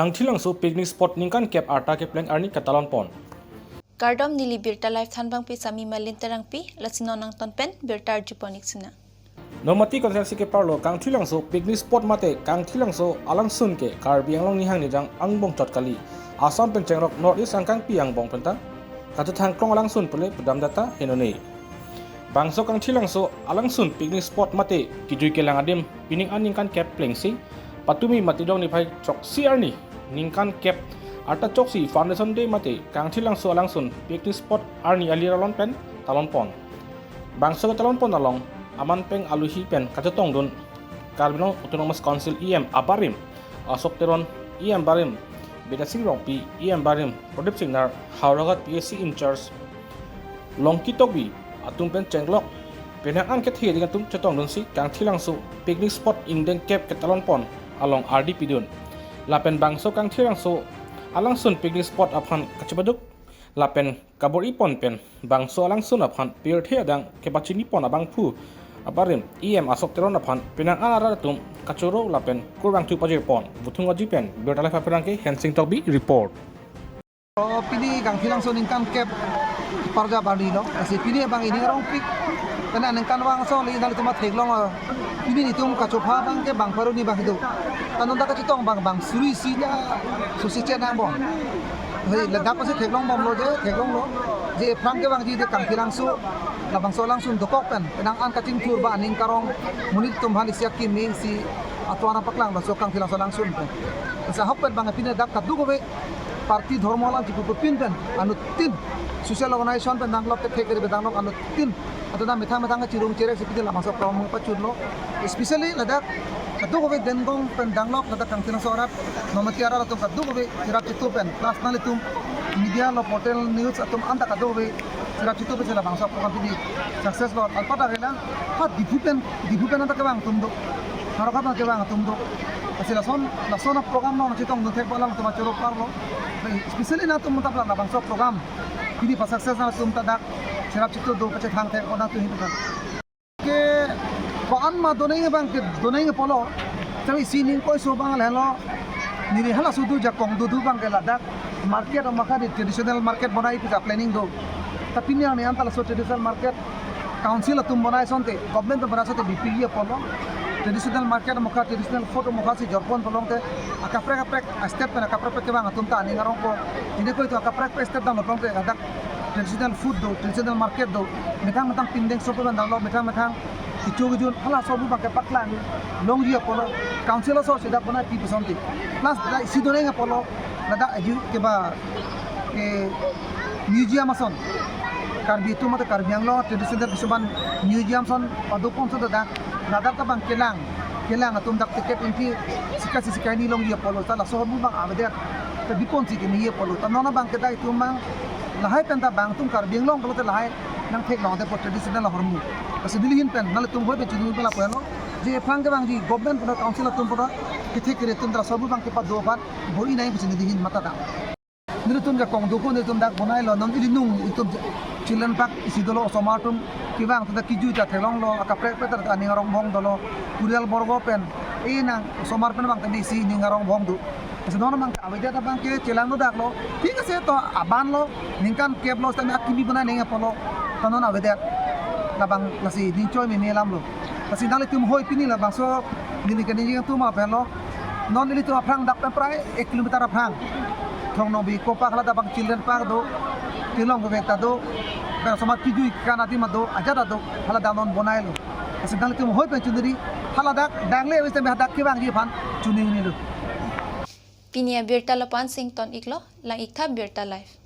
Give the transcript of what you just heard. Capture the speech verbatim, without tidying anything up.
Kangthilangso picnic spot ningkan kep arta kepleng arni ketalon pon. Kardom, neli Birta Live thanbangpi Sami Malin Terangpi, lasi non nangton pen birta arjupon ik sina. Nomati constituency keparlo Kangthilangso picnic spot mate Kangthilangso alangsun ke Karbi Anglong nihang nijang angbong chot kali. Assam pen chengrok North East angkangpi angbong penta kachethangklong alangsun pule pudam data henone. Bangso Kangthilangso alangsun picnic spot mate kejui kelang adim pining aningkan kep plengsi patumi Matidong niphai choksi arni ningkan kep arta choksi Foundation Day mate Kangthilangso alangsun picnic spot arni ali ralon pen talon pon. Bangso ketalon pon along aman peng aluhi pen kachetongdun Karbi Anglong Autonomous Council E M abarim Ashok Teron, E M barim Bidya Sing Rongpi, E M barim Pradip Singnar, Howraghat P H C in charge Longki Tokbi atum pen chenglok penang an kethe ding atum chetongdunsi Kangthilangso picnic spot ingdeng kep ketalon pon along ardi pidun. Lapen bangso Kangthilangso alangsun picnic spot aphan kachepaduk lapen kabor-i pon pen bangso alangsun aphan pirthe adang kepachini pon abangphu abarim E M Ashok Teron aphan penang an arat atum kachoro lapen kurvangthu pajir pon. Vuthung Aji pen Birta Live apherangke Hensing Tokbi report. Oh, pini Kangthilangso ningkan kep parja bali lo. Lasi pini abang ining arongpik. Karena ningkan vangso le nanglitum theklong lo. Pini netum kachopha abangke bang pharo ni bang do. Anonta kachetong bang bang suri si ja susi chenang bom. Hei, ladak pasi theklong bomlo je, theklonglo. Je aphrang kevangji de Kangthilangso, labangso alangsun dokok pen, penang an kachingthur ba aning karong, monit atum hali siak kimi si atuan apaklanglo so Kangthilangso alangsun pen. Sa ahok pen bang pini dak kadokave party dhormo alam chipupin pen, anuttin social organization pen danglok, kethe kere pen danglok, anuttin atona methang methang chirung cherek si pini labangso program pachunlo. Especially ladak kadokave Dengong pen danglok, ladak Kangthilangso arat, Nomati arat atum kadokave cherap chitu pen, plus nanglitum media lo, portal news atum anta kadokave cherap chitu pen si labangso program pini success lo. Alpata rela ha Diphu pen, Diphu pen anta kevang atum do, Howraghat anta kevang atum do. Lasi lason, lason program lo chetongdun thek balang atum achoro parlo. Especially nangtum anta labangso program pini pa success nangtum ta dak cherap chitu do pachethang thek nangtum hin kan. Ke ko-an ma donai abangke donai apotlo. Tabi sining koiso abang lelo. Neli halaso do jakong do do abangke ladak market amakha di traditional market bonai pu ja planning do. Tapi ni ang ni anta laso traditional market council atum bonai asonte, government atum bonai asonte bipiji apotlo. Traditional market amakha, traditional food amakha si jorpon pulote akaprek kaprek step pen akaprek kaprek kevang atum ta aning arong po. Ini ko itu akaprek kaprek step dam pulote ladak traditional food do, traditional market do, methang methang pindeng sopo pen danglo, methang methang kichu kijun, halaso abangke paklang longji apotlo, council aso sida pona pi pesonti. Plus, dai si donai apotlo, ladak aju keba, eh, museum ason. Karbi atum mate Karbi Anglong traditional kisuman museum ason padopon ason ladak, ladak ta bang kelang, kelang atum dak ticket ingti sika si sika ni longji apotlo, ta laso abang avedet, ta bipon si kini apotlo, ta non abangke dai atum bang lahai pen ta bang atum Karbi Anglong pulote lahai nangtheklong de po traditional ahormu. Lasi neli hin pen nanglitum hoi pen chini pen lapu helo. Je aphrang kevangji government pen council atum pen kethe kere atum ta laso abang kepado aphan bor-i nai pu si neli hin matha dam. Nelitum jakong do ko nelitum dak bonailo, non ili nung itum children park isi dolo, osomar atum kevang ta kejui ta theklonglo, akaprek kaprek ta aning arong bong dolo, kurial borgo pen, e nang osomar pen abang ta bisi ning arong bong do. Lasi non abangke avedet abangke chelang do daklo. Thik ase to aban lo, ningkan kep lo, sitame akimi bonai neng apotlo. Ta non avedet. Labang lasi ning choi meme alam lo. Lasi nanglitum hoi pini labangso neli kaningje atum aphan lo. Non nelitum aphrang dak pen prai ek kilometer aphrang. Thong Nongbi kopak hala dak bang children park do. Tilong bebek ta do. Bang osomar kejui kan adim ta do. Ajat ta do. Hala dak non bonailo. Lasi nanglitum hoi pen chunri. Hala dak dangle ave sitame hadak kevangji aphan chunri nilo. Pini abirta lapu-an si ington iklo, lang iktha Birta Live.